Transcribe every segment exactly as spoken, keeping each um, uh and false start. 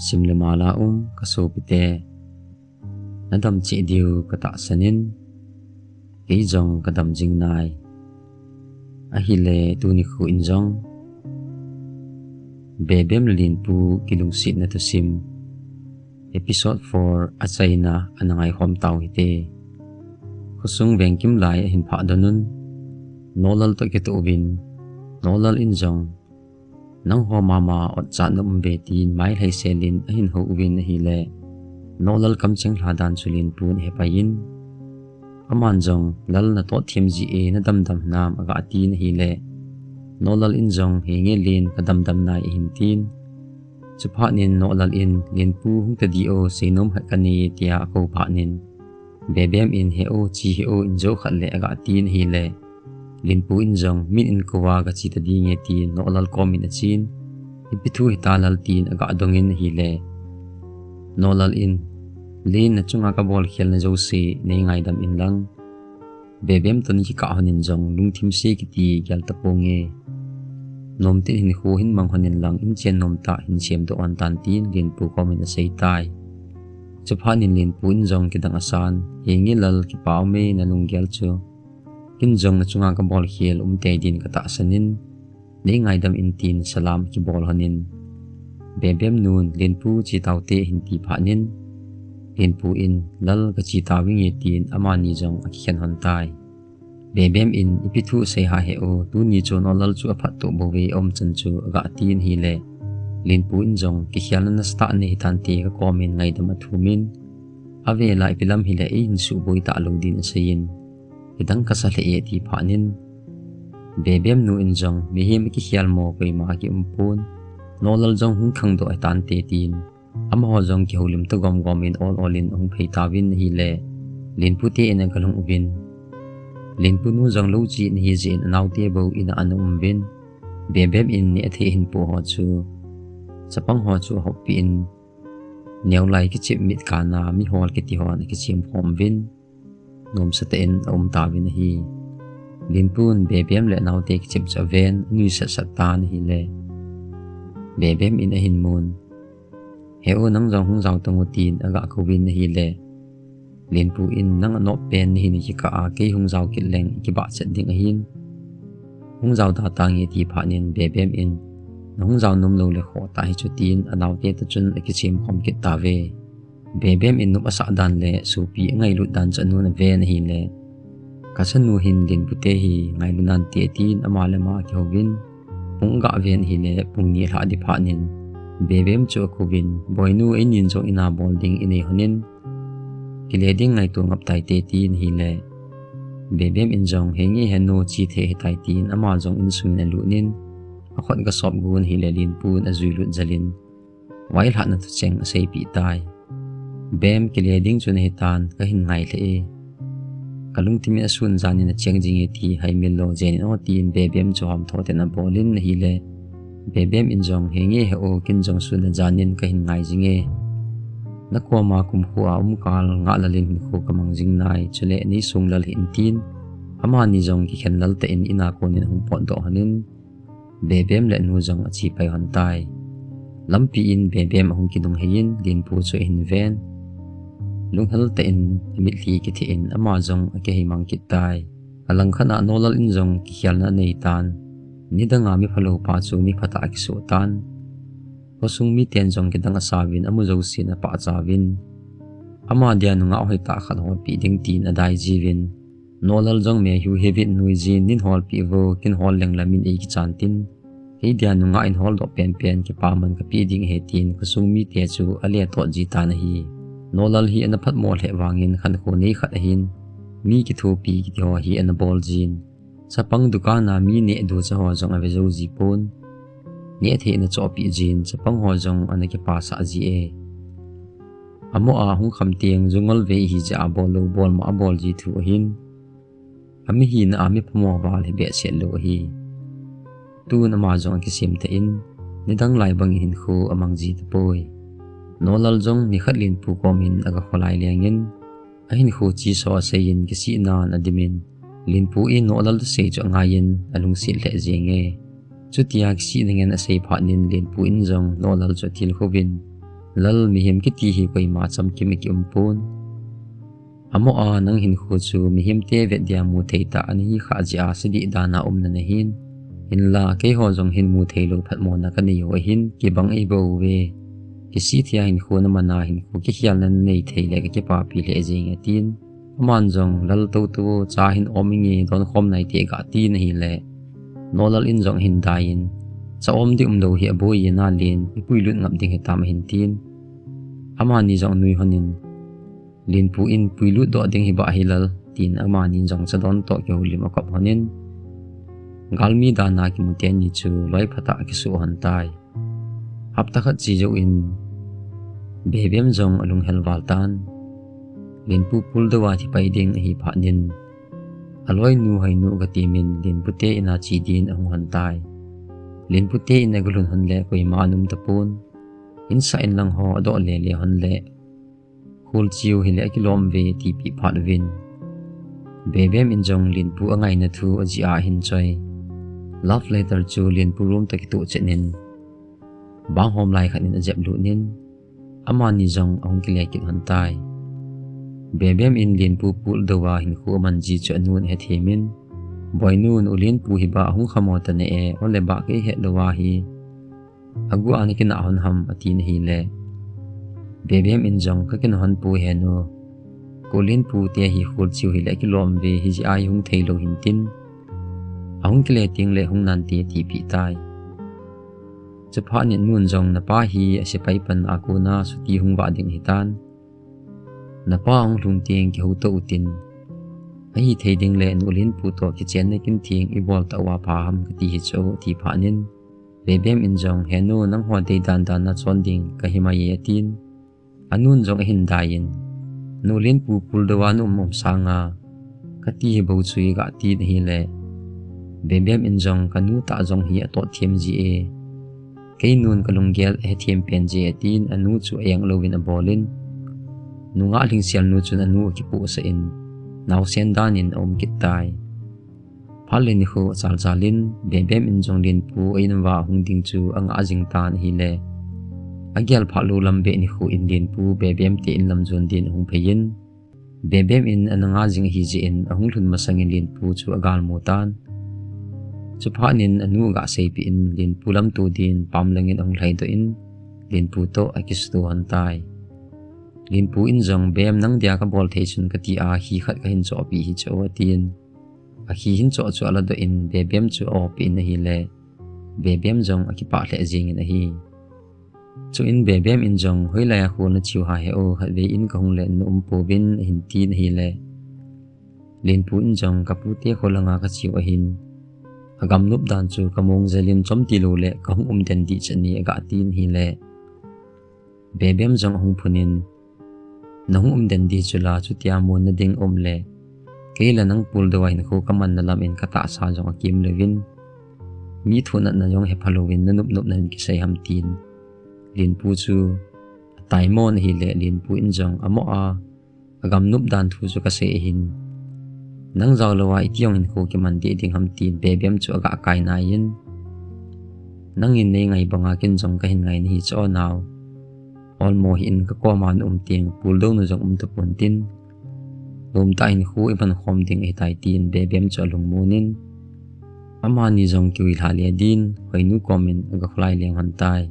Sim le mala um ka sopite, na dam cheh diu ka tahsan in, kei jong ka dam jing nai. Ahile tuni khu in jong Bebem le Linpu kilungsetna thusim, episode four achaina ana ngaikhom tau hite. Khosung vengkim lai ahin phah doh un, Nolal toh kitoh uvin, Nolal in jong, nangho mama otchat na um ve tin mailhai selin ahin hou uvin ahile, Nolal kamcheng lha dan chu Linpun ahe pai in, aman jong, Lal, na toh them jeh in na damdam hinam, aga tin ahile, Nolal in jong, henge Lin, ka damdam nai, ahin tin. Chuphat in Nolal in, Linpu hung tadi o, seinom khat ka nei e, tia akou phat in, Bebem in, he o, che hih o, in jo khat le, aga tin ahile, Linpu in jong, min in kou a ka che ta ding e, tin Nolal kom in achen. Ipi thu hita Lal, tin aga dong in ahile, Nolal in, Lin, na chunga ka bolkhel na jouse nei ngaidam in lang, Bebem toh nei kikah hon in jong lungthim se kiti gel tapong e. Nom tin hinkho hin mang hon in lang, inchen nom tah hin semdoh hon tan, tin Linpu kom in asei tai. Chuphat in Linpu in jong kidang asan, henge Lal, kipa um e na lunggel chu. Ken jong na chunga ka bolkhel um tei din ka tahsan in, nei ngaidam in, tin salam kibol hon in, Bebem nun, Linpu, che tau te, ahin ti phat in, Linpu in, Lal, ka che tau vinge, tin amani jong akikhen hon tai. Bebem in, ipi thu asei ham he o, tuni chu Nolal chu aphat toh bou ve, aum chan chu, aga tin ahile, Linpu in jong, kikhelna nasatah nei hitante, ka kom in ngaidam athum in, avel a ipi lam hile eihin suboi talou din asei in, kidang kasa lheh e, ati phat in, Bebem nu in jong, mihem akikhel mo, koima akium pon, Nolal jong hung khangdoh hitante, tin amaho jong kihoulim tah gomgom in ol ol in ahung phei tauvin ahile, Linpu te in aga lhung uvin, Linpu nu jong lou che in ahi jeh in anaote bou in a ana um uvin, Bebem in neh athei ahin poh ho chu, chapang ho chu ahoppi in, neolai kichep mit kana mihol kiti hon akichem khom uvin, nomsa tah in aum tauvin ahi. Linpun Bebem le anaote kichep chu aven, anuisat sat tan ahile, Bebem in ahin mun, he o, nang jong hung jao tan o, tin aga kouvin ahile, Linpu in, nang anop pen nahin kikah a, kei hung jao kit leng ikibah chet ding ahin, hung jao da tange, ati phat in Bebem in, nahung jao nom lou le khoh tah hi chu, tin anaote toh chun akichem khom kit tauve. Bebem in nop asah dan le sopi angailut dan chu anun aven ahile, kachanu hin Linpu te hi ngailu nante, tin ama le ama akihouvin, pung aga ven ahile, pung ni alhah ding phat in, Bebem chu akouvin, boinu, einin jong in a bol ding inei hon in, kile ding ngaito ngap taite, tin ahile, Bebem in jong, henge henu, che thei hitai, tin ama jong insung in alut in, akhut aga sop gon ahile, Linpun ajui lut jel in, vailhahna thucheng aseipeh tai. Bem, kile ding chu nahitan, kahin ngai lheh e. Kalungthim in asun jan in acheng jinge, ti haimil lou jeng in o, tin Bebem chu homtho tah in abol in ahile, Bebem in jong, henge he o, ken jong sun le jan in kahin ngai jinge. Nakoma kumkho a um kal ngah lal in hinkho kamang jing nai, chule nei sung lal hih in, tin amani jong kikhen lal tah in in a kon in ahung potdoh hon in, Bebem le anu jong ache pai hon tai. Lampi in Bebem ahung kinunghei in, Linpu chu ahin ven. Lunghel tah in amitlhi akitheh in, ama jong akihei mang kit tai. Alangkhat a Nolal in jong kikhelna anei tan. Nidang a miphalou pa chu miphatah akisoh tan. Khosung miten jong kidang asauvin, amu jousen apahcha uvin, ama dia nungah hoitah khat holpeh ding, tin adai jiuvin, Nolal jong, me hiu hevin nuijin, nin holpeh vo, ken hol leng lamin eikichan tin, kei dia nungah in holdoh penpen kipaman kapeh ding ahi, tin khosung mite chu aletot ji tan ahi. Nolal hi ana phatmo lheh vangin khankho nei khat ahin, mi kithopi kiti ho hi ana bol jin, chapang dukan a mi neh ducha ho jong ave jou ji pon. Neh thei ana chohpeh jin, chapang ho jong ana kipasah ji e. Amo a hung kham teng, jungol vei ahi jeh a bol lou, bol ma abol ji thu ahin, amihina a miphamo val hi behseh lou ahi. Tun ama jong akisem tah in, nidang lai bangin hinkho amang ji tapoi. Nolal jong nikhat Linpu kom in aga kholai lengin, ahinkho cheso asei in kisihnan adimin, Linpu in Nolal thusei chu angai in alungset lheh jenge. Chutia kisihna ngen asei phat in Linpu in jong Nolal chu atilkhouvin, Lal, mihem kiti hi koima chamkim a ki um pon. Amo a nang hinkho chu mihemte vet dia mu thei tah ana hi kha jeh a sedih dan a umna nahin. Hinla keiho jong hin mu thei lou phatmona ka nei u ahin, kibang ei bou ve. Kisih thei a hinkho na man a hinkho kikhelna na nei thei le ka kipapi lheh jeng e, atin. Aman jong, Lal, tou tou, cha hin om inge, don khom nai te, aga tin ahile, Nolal in jong ahin dai in, Cha om ding umlou hi aboi e, nalen, i puilut ngap ding hitam, ahin tin. Amani jong anui lhon in, Lenpu in puilut doh ding hi bah hi Lal, tin amani jong cha don toh kihoulim akop lhon in, galmi dan a kimu teni chu loi phatah a kisuh lhon tai. Hapta khat che jouvin, Bebem jong alunghel val tan. Lenpu puldou a thi pai ding ahi phat in, aloinu Hoinu aga temin Lenpu te in a che din ahung lhon tai. Lenpu te in aga lhun lhon le koima ana um tapon. In sah in lang ho adoh lele lhon le, Kholcheu hile akilom ve tipeh phat uvin, Bebem in jong Lenpu angaina thu ajih a ahin choi. Love letter chu Lenpu room toh kitoh chet in, bang hom lai khat in ajep lut in, amani jong ahung kile kit lhon tai. Bebem in Lenpu puldou a hinkho aman ji chu anun ahethem in, Boinu, nu Lenpu hi bah ahung khamo tane e, ole bah kei het lou ahi. Agu a nakinah lhon ham, atin ahile, Bebem in jong, Kakinah lhon poi henu. Kho Lenpu te hi Kholcheu hile akilom ve, hijeh a hi hung thei lou hin tin, ahung kile teng le hung nante, tipeh tai. Chuphat in anun jong, Napa hi asepai pan a kona chuti hung vah ding ahitan. Napa ahung lhung teng kihouto utin, ahithei ding le nu Lenpu toh kichenna kin theng ibol tauva pha ham kati hi chu, ati phat in, Bebem in jong, Henu, nangho deidan dan a chon ding kahi mai e, atin. Anun jong ahin dai in, Nu Lenpu puldou a na um um sanga kati hi bou chu, aga tin ahile, Bebem in jong, Kanu tah jong hi atot them ji e, keinun kalunggel ahethem pen ji e, atin anu chu aeng louvin abol in, nungah lhingsel nu chun anu akipohsah in, naosen dan in aum kit tai. Phat le nikho achal chal in, Bebem in jong Lenpu a in uva ahung ding chu angah jing tan ahile, agel phat lou lam beh nikho in Lenpu Bebem te in lam jon din ahung phei in, Bebem in ana nga jing ahi jeh in ahung lhun masang in Lenpu chu agalmu tan. Chuphat in anu aga seipeh in Lenpu lamto din pam lang in ahung lhaidoh in, Lenpu toh akisuto lhon tai. Lenpu in jong, Bem, nang dia kabol thei chun kati a, khi khat kahin chohpeh hi chu, atin. Akhi hin choh chu aladoh in, Bebem chu a-opeh in ahile, Bebem jong akipah lheh jeng in ahi. Chuin Bebem in jong, Hoilai a kho nache u ham he o, khatvei in kahung le na um pouvin, ahin tin ahile, Lenpu in jong, Kapute kho langa kache u ahin, agam nop dan chu kamong jel in, chomti lou le kahung um den dih chet e, aga tin ahile, Bebem jong ahung phun in, Nahung um den dih chu la, chutia monna ding um le, kei le nang puldou a hinkho kamanna lam in katahsa jong akem louvin, mi thohnatna jong hepha louvin nanop nopna in kisei ham, tin Lenpu chu ataimo in ahile, Lenpu in jong, Amo a, agam nop dan thu chu kasei ahin, nang jao louva iti jong hinkho kiman deh ding ham, tin Bebem chu aga kai nai in, Nangin neingai banga ken jong kahin ngai nahi chu o nao. Olmo hih in, kakoma na um teng puldouna jong um tapon tin, nomtah in hinkho iman khom ding ahitai, tin Bebem chu alungmon in, amani jong kihoilha le din Hoinu komin aga kholai leng lhon tai.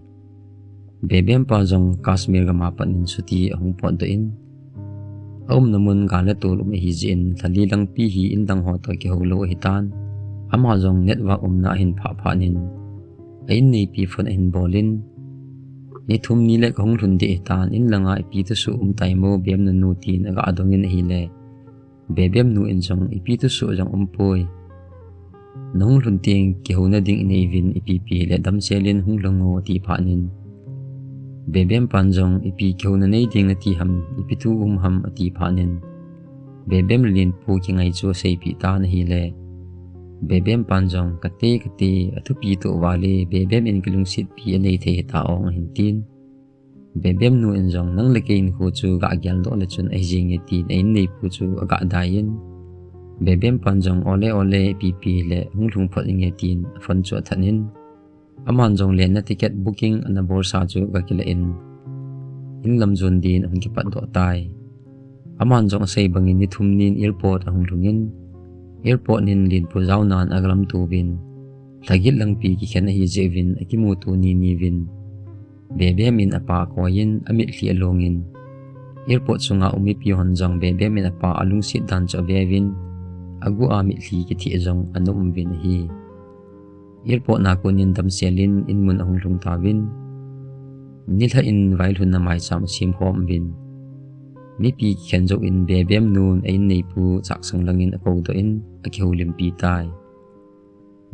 Bebem pa jong Kashmir gam a pat in chuti ahung potdoh in, aumna mun gal le tol um ahi jeh in, lhali langpi hi in dang ho toh kihou lou ahitan. Ama jong network umna ahin phah phat in, a in neipi phone ahin bol in, Ni thum ni le kahung lhun ding ahitan, in langa ipi thusoh um tai mo, Bem nanu, tin aga dong in ahile, Bebem nu in jong, Ipi thusoh jong umpoi. Nahung lhun teng kihouna ding inei uvin, ipi pi hile damsel in hung lhung o, ati phat in, Bebem pan jong, Ipi kihouna nei ding nati ham, ipi thu um ham, ati phat in, Bebem le Lenpu kingai chu aseipeh tan ahile, Bebem pan jong, Kate, kate, athupi toh vale, Bebem in kilungsetpi anei thei hita ong, ahin tin. Bebem nu in jong, Nang le kei hinkho chu ga geldoh le chun ahi jenge, tin a in neipu chu aga dai in, Bebem pan jong, Ole, ole, ipi pi hile hung lhung phot inge, tin a phone chu athat in, aman jong lenna ticket booking ana bolsa chu aga kila in, in lam jon din ahung kipat doh tai. Aman jong asei bangin ni thum nin airport ahung lhungin, airport nin Lenpu jaonan agalamto uvin, lhagit langpi kikhen ahi jeh uvin akimuto nini uvin, Bebem in apa akoiyin amitlhi alongin, airport sunga um mipi hon jong Bebem in apa alungset dan chu aveuvin, agu a mitlhi kitheh jong ana um uvin ahi. Airport na konin damsel in in mun ahung lhung tauvin, nilhah in vailhunna maicham asem khom uvin, mipi kikhen jouvin Bebem nun a in neipu Chaksang langin akou doh in akihoulimpi tai.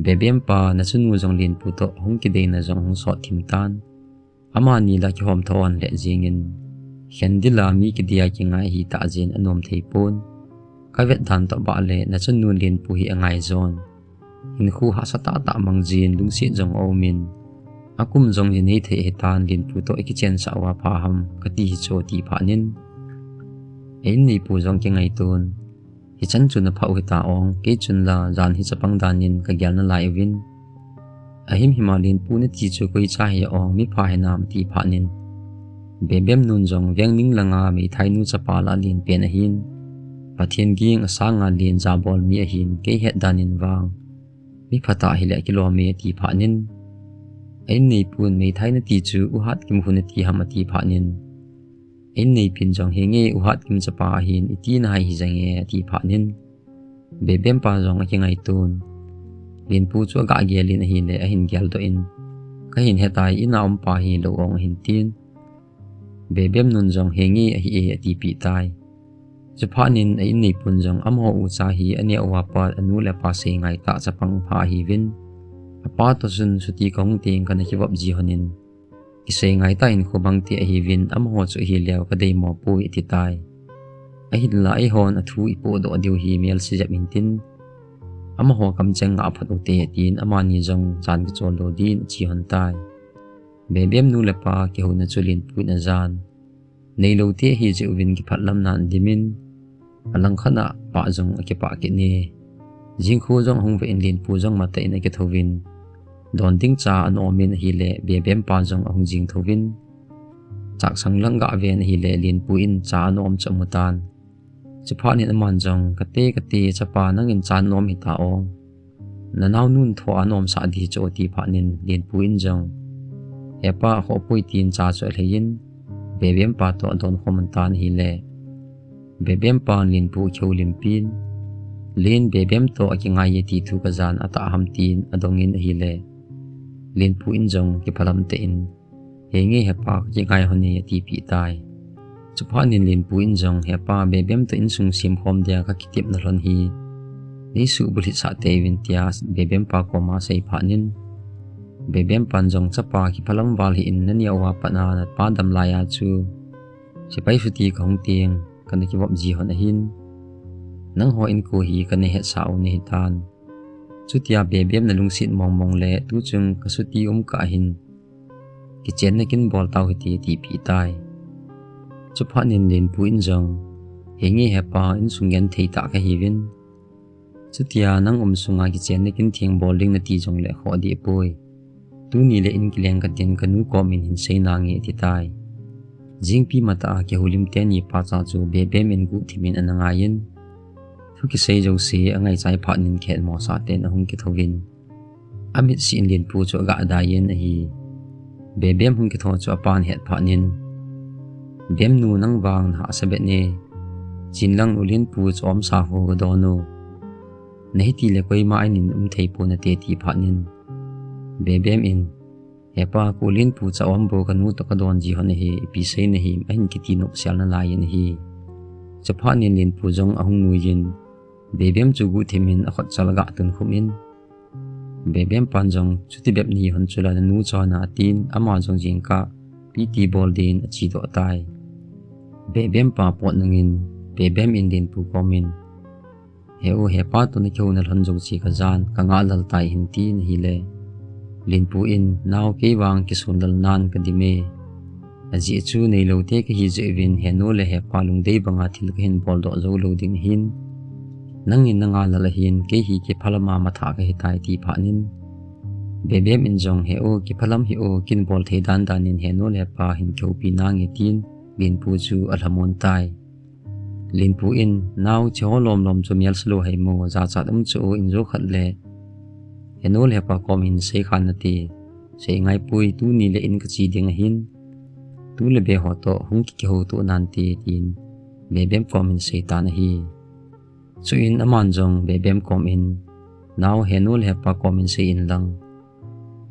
Bebem pa, nachanu jong Lenpu toh hung kideina jong hung sot thim tan. Amani la kihom tho on le jingin, khen dila mi kidia kingai hi tah jin anom thei pon. Ka vet dan toh bah le nachanu Lenpu hi angai jon. Hinkho hahsa tahtah mang jin lungset jong aumin, akum jong hi nei thei ahitan Lenpu toh ikichen sah uva pha ham kati hi chu ati phat nin, a in neipu jong kingaito in, hichan chu na phah u hita ong, kei chun la jan hi chapang dan in ka gel nalai uvin. Ahimhim a Lenpu nati chu koi cha hi ong, mipha hinam ati phat nin, Bebem nun jong veng ning langa meithainu chapa la alen pen ahin, Pathen ging asanga len jabol mi ahin, kei het dan in vang mipha tah hile akilom e ati phat nin, a in neipun meithai nati chu U Hatkim khu nati ham ati phat nin, a in neipin jong henge U Hatkim chapa ahin, iti nahai hijeng e ati phat nin, Bebem pa jong akingaito in, Lenpu chu aga gel in ahile ahin geldoh in, kahin hetai, ina um pa hi lou ong ahin tin, Bebem nun jong henge ahi e atipeh tai. Chuphat nin a in neipun jong amaho ucha hi aneo uva pat anu le apa seingai tah chapang pha ahiuvin, apa toh chun chuti kahung teng kana kivop ji lhonin, kiseingai tah in khobang te ahiuvin, amaho chu ahileu kadeimo poi ati tai. Ahinla eihon athu ipohdoh diu hi melse jep intin, amaho kamcheng ngah phot ute tin amani jong jan kicholdo din ache lhon tai. Bebem nu le pa kihouna chu Lenpu in ajan. Neilou te ahi jeh uvin kiphatlam nan adimin, alangkhat a pah jong akipah kit e. Jingkho jong ahung veh in Lenpu jong matah in akithouvin, don ding cha ana omin ahile Bebem pa jong ahung jing thouvin, Chaksang lang aga ven ahile Lenpu in cha ana om chu amutan. Chuphat nin aman jong, kate kate chapa, nangin cha nanom hita ong, nanaonun tho a naomsah di chu ati phat nin Lenpu in jong, hepa, khoh poi tin cha chu alheiyin, Bebem pa toh adon khom tan ahile, Bebem pan Lenpu akihoulimpin, Len, Bebem toh akingai e ti thu kajan, atah ham tin adongin ahile, Lenpu in jong kiphalam tah in, henge hepa, kakingai lhon e atipeh tai. Chuphat nin Lenpu in jong, hepa, Bebem toh insung semkhom dia kakitepna lhon hi neisuh bulhit sah teuvin tia Bebem pa koma asei phat nin, Bebem pan jong, chapa, kiphalam val hih in, naneo uva pat a napa dam laiya chu sepai chuti kahung teng kana kivop ji lhon ahin, nangho inko hi kana hetsah u nahitan. Chutia Bebem nalungset mongmong le tuchung ka chuti um kah hin kichenna kin bol tau hite atipeh tai. Chuphat nin Lenpu in jong, henge hepa, insung genthei tah kahiuvin, chutia nang um sunga kichenna kin theng bol ding nati jongle khoh deh poi. Tuni le in kileng katin kanu komin hin sei nange ati tai. Jingpi matah a kihoulim teni pacha chu Bebem in guhthim in ana ngaiyin, thu kisei jouse angaichai phat nin kihetmosah tah in ahung kithouvin, amitlhi in Lenpu chu aga daiyin ahi. Bebem hung kitho chu apan ahet phat nin, Bemnu, nang vang nahahsa beh e. Chin lang U Lenpu chu omsa khu gadon u, nahiti le koima in in um thei pon ati phat nin, Bebem in, hepa, ka U Lenpu cha om bou kanu toh kadon ji lhon ahi, ipi sei nahim, ahin kiti nopsel nalaiyin ahi. Chuphat nin Lenpu jong ahung nuiyin, Bebem chu guhthim in akhutchal aga tunkhumin, Bebem pan jong, chuti bep nahi lhon chula nanu chon a atin, ama jong jingkah PT bol din achedoh tai. Bebem pa pot nungin, Bebem in Lenpu komin, he u, hepa toh nakihouna lhon jouse kajan, kangah lal tai ahin tin ahile, Lenpu in, nao, kei vang kisonlal nan kadim e. Ajeh chu neilou te kahi jeh uvin henu le hepa lungdei banga thil kahin boldoh jou lou ding ahin, nangin nangah lal ahin, kei hi kiphalam a matha kahitai ati phat nin, Bebem in jong, he u, kiphalam hih u, kin bol thei dandan in henu le hepa hin kihoupi nange tin, Linpu chu alhamon tai. Linpu in, "Nao, hiche ho lom lom chu mial sa lou hai mo, jachat um chu in jo khat le henu le hepa kom in sei khan nate, sei ngai poi, tuni le in kache ding ahin, tu le be ho toh hung kikihou to nante," tin Bebem kom in sei tan ahi. Chuin aman jong Bebem kom in, "Nao, henu le hepa kom in sei in lang,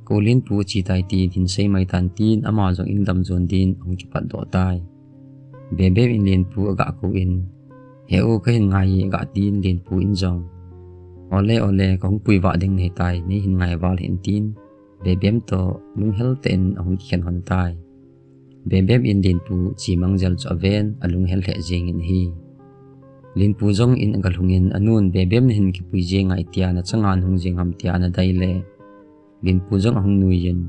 kou Linpu ache tai ti hin sei mai tan," tin ama jong in lam jon din ahung kipat doh tai. Bebem in Linpu aga kou in, "He u, kahin ngai e," aga tin Linpu in jong, "Ole, ole, kahung pui vah ding nahi tai, nei hin ngai val hih in," tin Bebem toh lunghel tah in ahung kikhen hon tai. Bebem in Linpu chemang jel chu aven, alunghel lheh jeng in ahi. Linpu jong in aga lhung in, anun, "Bebem nahin kipui jeng ngai tia, nachanga nahung jeng ham?" tia ana dai le, Linpu jong ahung nui in,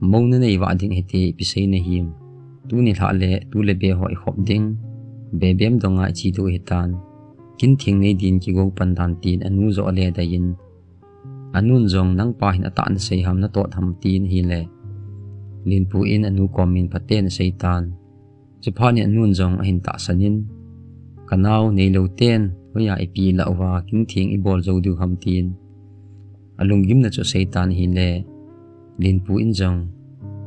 "Mou nanei vah ding ahi ti ipi sei nahim. Tuni lhah le tu le be ho ikhop ding, Bebem donga iche diu ahi tan. Kin theng nei din kigo pan tan," tin anu joh ale dai in, anun jong, "Nangpa hin atah nasei ham, natot ham?" tin ahile, Linpu in anu kom in phaten asei tan. Chuphat in anun jong ahin tahsan in, "Ka nao, neilou ten hoiya ipi lah uva kin theng ibol jou diu ham?" tin alunggimna chu asei tan ahile, Linpu in jong,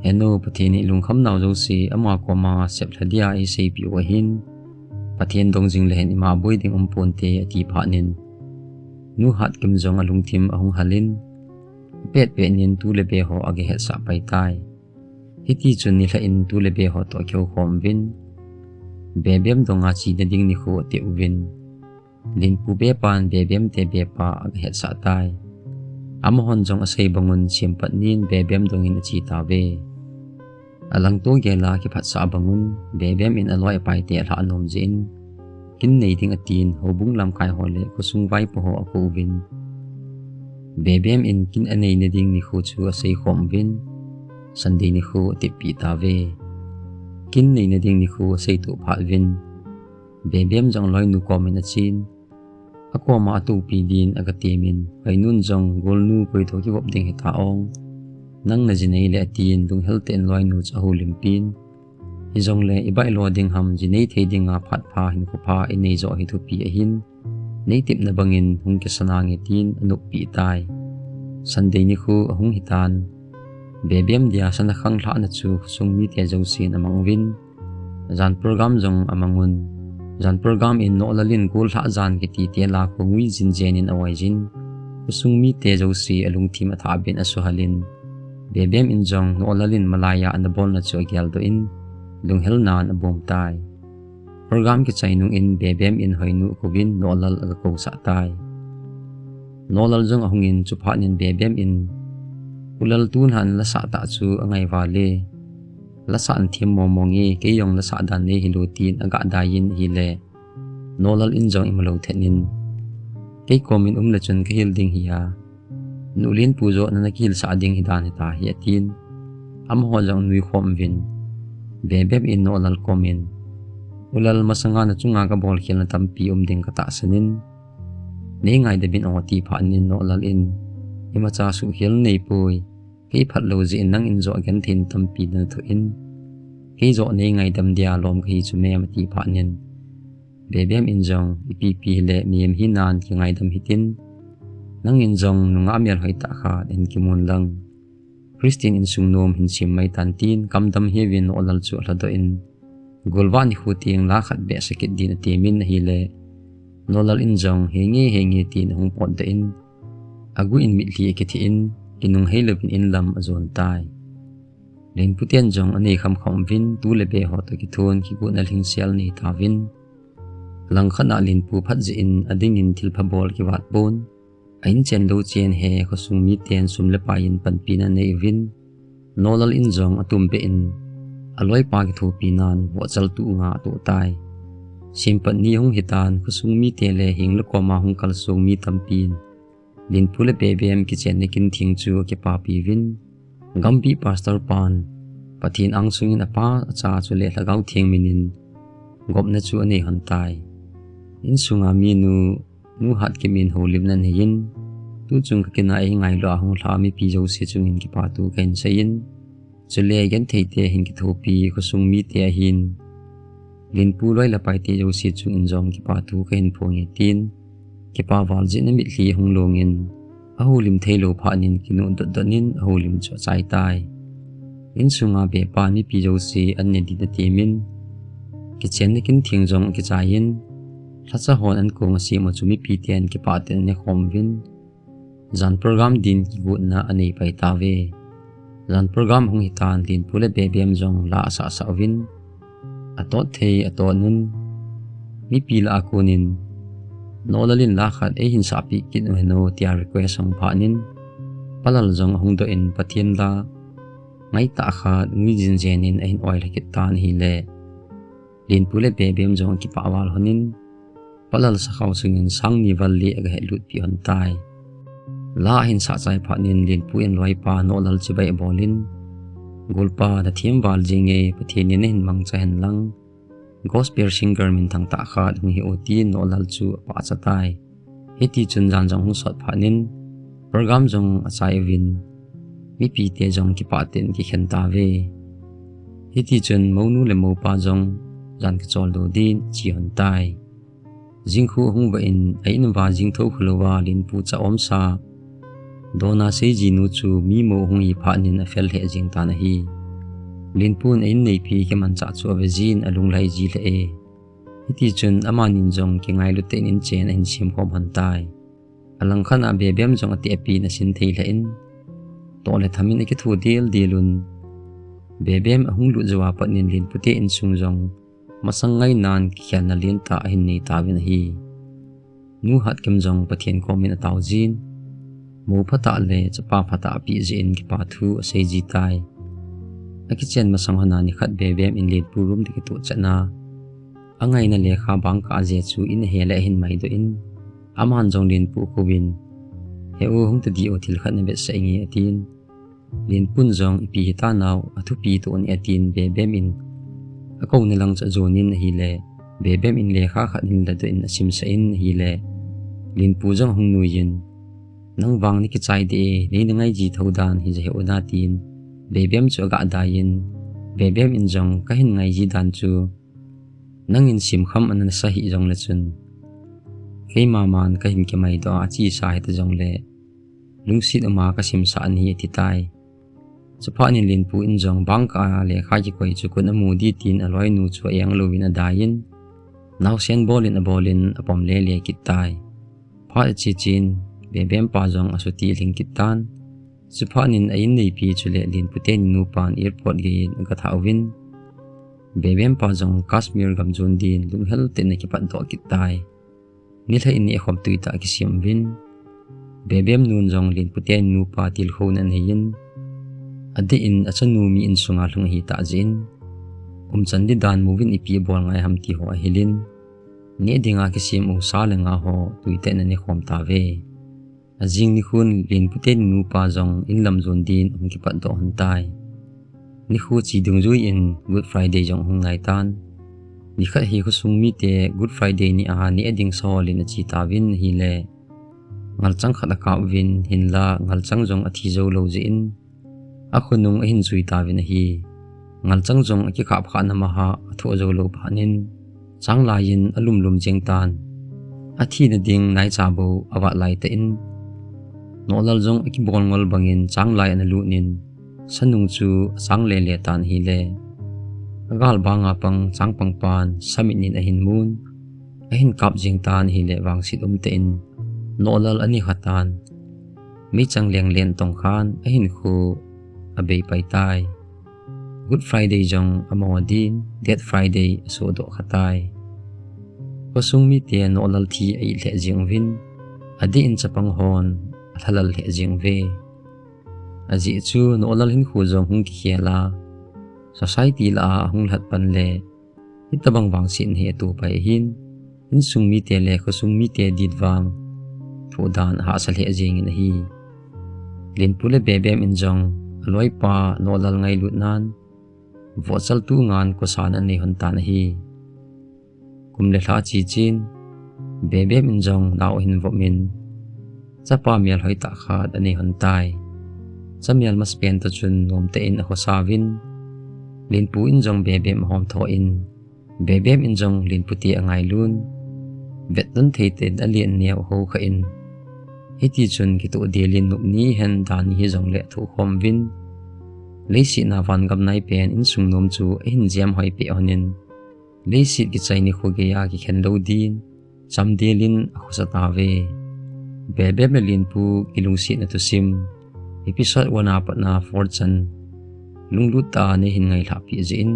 "Henu, Pathen in ilungkham nau jouse ama koma sep lha dia eiseipeh u ahin, Pathen dong jing le hin ima boi ding um ponte," ati phat in, Nu Hatkim jong alungthim ahung hal in, apet pet in tu le be ho aga hetsah pai tai. Hiti chun nilhah in tu le be ho toh akihou khom uvin, Bebem donga chena ding nikho ati uvin, Linpu bepan Bebem te bepa aga hetsah tai. Amahon jong asei bangun Sempatnin Bebem dongin ache tauve. Alangto gel a kiphatsah bangun Bebem in aloi apai te alhah nom jeh in, kin nei ding atin, houbung lamkai ho le khosung vaipo ho akou uvin, Bebem in kin anei na ding nikho chu asei khom uvin, Sunday nikho atep peh tauve. Kin nei na ding nikho asei toh phat uvin, Bebem jong aloinu kom in achen, akoma atopi din aga temin, Hoinun jong, "Golnu, koi toh kivop ding hita ong, nang naji nei le," atin, lunghel tah in aloinu chu ahoulimpin, "Hijongle ibai lo ding ham, ji nei thei dinga phat pha hinkho pha inei joh hi thupi ahin, nei tepna bangin hung kisa nange," tin anoppi tai. Sunday nikho ahung hitan, Bebem dia sana khang lhahna chu khosung mite jousen amang uvin, jan program jong amang un. Jan program in Nohlal in gollhah jan kiti te la khongui jin jen in aoi jin, khosung mite jouse alungthim athah beh in asuhal in, Bebem in jong Nohlal in malaiya ana bolna chu ageldoh in, lunghel nan abom tai. Program kichai nung in Bebem in Hoinu akouvin Nohlal aga kousah tai. Nohlal jong ahung in chuphat in Bebem in, "U Lal, tun han lasah tah chu angai vale. Lasah nathem mong mong e, kei jong lasah dan nei hilou," tin aga dai in ahile, Nohlal in jong ima lou thet in, "Kei kom in um le chun kahil ding hi a, Nu Linpu joh nana kihilsah ding hi dan hita hi," atin. Amaho jong anui khom uvin, Bebem in Nohlal kom in, "U Lal, masanga nachunga kabol khelna tampi um ding katahsan in, nei ngaidam in o," ati phat in Nohlal in, "Imacha suhkhel nei poi. Kei phat lou jeh in nangin joh genthei tampi nana thoh in, kei joh nei ngaidam dia lom kahi chu mem," ati phat in, Bebem in jong, "Ipi pi hile mihem hinan kingaidam hitin, nangin jong nungah mel hoi tah khat hin kimun lang, Christian insung nom hin sem mai tan," tin kamdam hiuvin Nohlal chu alhadoh in, golvah nikho teng la khat beh sakit din atemin ahile, Nohlal in jong, "Henge, henge," tin ahung potdoh in, agu in mitlhi akitheh in, kinung heilouvin in lam ajon tai. Linpu ten jong anei kham kham uvin, tu le be ho toh kithon, kigotna lhingsel anei tauvin. Langkhat a Linpu phat jeh in adingin thilpha bol kivat pon. A inchen lou chen he khosung miten sum le pai in panpina anei uvin, Nohlal in jong atumbeh in aloipa kithopi nan vohchal tuh nga atoh tai. Sempatni hung hitan, khosung mite le heng le koma hung kalsong mi tampin Linpu le Bebem kichenna kin theng chu akipapi uvin, Gambih pastor pan Pathen angsung in apa, acha chule Lhagao Theng min in gopna chu anei hon tai. Insunga minu Nu Hatkim in houlimna anei in, tuchung kakin a eingailu a hung lha mipi jouse chungin kipathu kahin sei in, chule genthei te hin kithopi khosung mite ahin, Linpu loi le pai te jouse chungin jong kipa thu kahin phong e, tin kipa val jeh in amitlhi ahung long in, ahoulim thei lou phat in kinuh dot dot in ahoulim chu achai tai. Insunga bepa mipi jouse an ne din atemin, kichenna kin theng jong akichai in, lhacha hon an kong asem u chu mipi ten kipah tah in ane khom uvin, jan program din kigotna anei pai tauve. Jan program hung hitan Linpu le Bebem jong la asah sah uvin, atot thei atot un, mipi lah a kon in, Nohlal in la khat eihin sahpeh kit u hen o, tia request ahung phat in, Palal jong ahung doh in, Pathen la ngai tah khat ngui jing jeng in ahin oi lha kit tan ahile, Linpu le Bebem jong akipah val hon in, Palal sakhao sungin sang ni val le aga het lut peh hon tai. La ahin sah chai phat in Linpu in loipa Nohlal chibai abol in, Golpa, nathem val jing e, Pathen in nahin mangcha hen lang, gospel singer minthang tah khat hung hi o, tin Nohlal chu apahcha tai. Hiti chun jan jong hung sot phat in, program jong achai uvin, mipi te jong kipah tah in akikhen tauve. Hiti chun mounu le moupa jong jan kichol doh din ache hon tai. Jingkhu ahung vah in, a in uva jing thou khalou a Linpu cha omsa Dona Seijinu chu mi mou ahung hi phat in afel lheh jeng tan ahi. Linpu in a in neipi kimanchah chu ave jin, alunglhai ji lheh e. Hiti chun amanin jong kingailu tah in inchen ahin sem khom hon tai. Alangkhat a Bebem jong atehpi in asin thei lheh in, toh le tham in akitho del del un. Bebem ahung lut jou a pat in Linpu te insung jong masang ngainan kikhelna lentah ahin nei tauvin ahi. Nu Hatkim jong Pathen komin atao jin, mou phatah le chapa phatah apeh jeh in kipa thu asei ji tai. Akichen masang hon a nikhat Bebem in Linpu room toh kitoh chet a, angaina lekha bangkah a jeh chu in ahe le ahin maidoh in, aman jong Linpu akouvin, He u, hung tadih o, thil khat navetsah inge, atin. Linpu in jong, Ipi hita nao, athupi toh ahi, atin Bebem in akouna lang chu ajon in ahile, Bebem in lekha khat ahin ladoh in asimsah in ahile, Linpu jong ahung nui in, Nang vang nakichai deh e, nei nangai ji thou dan hija he u na, tin Bebem chu aga dai in, Bebem in jong, Kahin ngai ji dan chu nangin simkham ana sa hih jongle chun, keima man kahin kimaidoh a, achesa hita jongle lungset uma kasimsah ahi, ati tai. Chuphat in Linpu in jong bangkah a lekha kikoi chu kon amu ding tin aloinu chu a-eng louvin adai in, naosen bol in abol in apom lele kit tai. Phat ache chen, Bebem pa jong asuti lhing kit tan. Chuphat in a in neipi chule Linpu teni nupan airport gei in aga thah uvin, Bebem pa jong Kashmir gam jon din lunghel tah in akipatdoh kit tai. Nilhah in neh khom tui tah akisem uvin, Bebem nun jong Linpu teni nupa tilkhouna anei in, adeh in achanu mi insunga lhung ahitah jeh in, umchan ding dan mu uvin ipi abol ngai ham ti ho ahil in, neh dinga kisem u sa le nga ho tui tah in ane khom tauve. Ajing nikhon Linpu teni nupa jong in lam jon din ahung kipatdoh hon tai. Nikho che dungjui in Good Friday jong ahung nai tan. Nikhat hi khosung mite Good Friday ni a neh ding sa hol in ache tauvin ahile, ngalchang khat akap uvin, hinla ngalchang jong athi jou lou jeh in, akhonung ahin jui tauvin ahi. Ngalchang jong akikap khahna maha athoh jou lou phat in, changlai in alum lum jeng tan. Athina ding naicha bou avat lai tah in, Nohlal jong akibol ngol bangin changlai ana lut in, sanung chu achang lele tan ahile, agal banga pang changpangpan samitnin ahin mun, ahin kap jeng tan ahile vangset umtah in Nohlal ani kha tan. Meichang lenglen tong khan ahinkho abei pai tai. Good Friday jong amaho din Dead Friday asohdoh kha tai. Khosung mite Nohlal thi a-it lheh jeng uvin, adeh in chapang hon alhalal lheh jeng uve. Ajeh chu Nohlal hinkho jong hung kikhel a, society lah a ahung lhat pan le, hitobang vangsetna hi atoh pai ahin, insung mite le khosung mite din vang thohdan ahahsa lheh jengin ahi. Linpu le Bebem in jong aloipa Nohlal ngailutnan, vohchaltu ngan kosan anei hon tan ahi. Kum le lha ache chen, Bebem in jong nao ahin vop in, chapa melhoi tah khat anei hon tai. Chamel masapen toh chun nomtah in akhosa uvin, Linpu in jong Bebem ahom tho in, Bebem in jong Linpu te angailun, vet don thei tah in alen neo ho kha in. Hiti chun kitoh del in nop ni hen dan ni hijongle athoh khom uvin. Leiset a van gam nai pen insung nom chu ahin jem hoi peh hon in, leiset kichai nikho geiya kikhen lou din, chamdel in akhosa tauve. Bebem le Linpu kilungsetna thusim, episode one a pat a four chan lunglut tah a neihin ngailhah peh jeh in,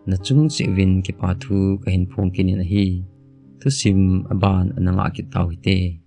nachung cheh uvin kipa thu kahin phong kit in ahi. Thusim aban ana ngah kit tau hite.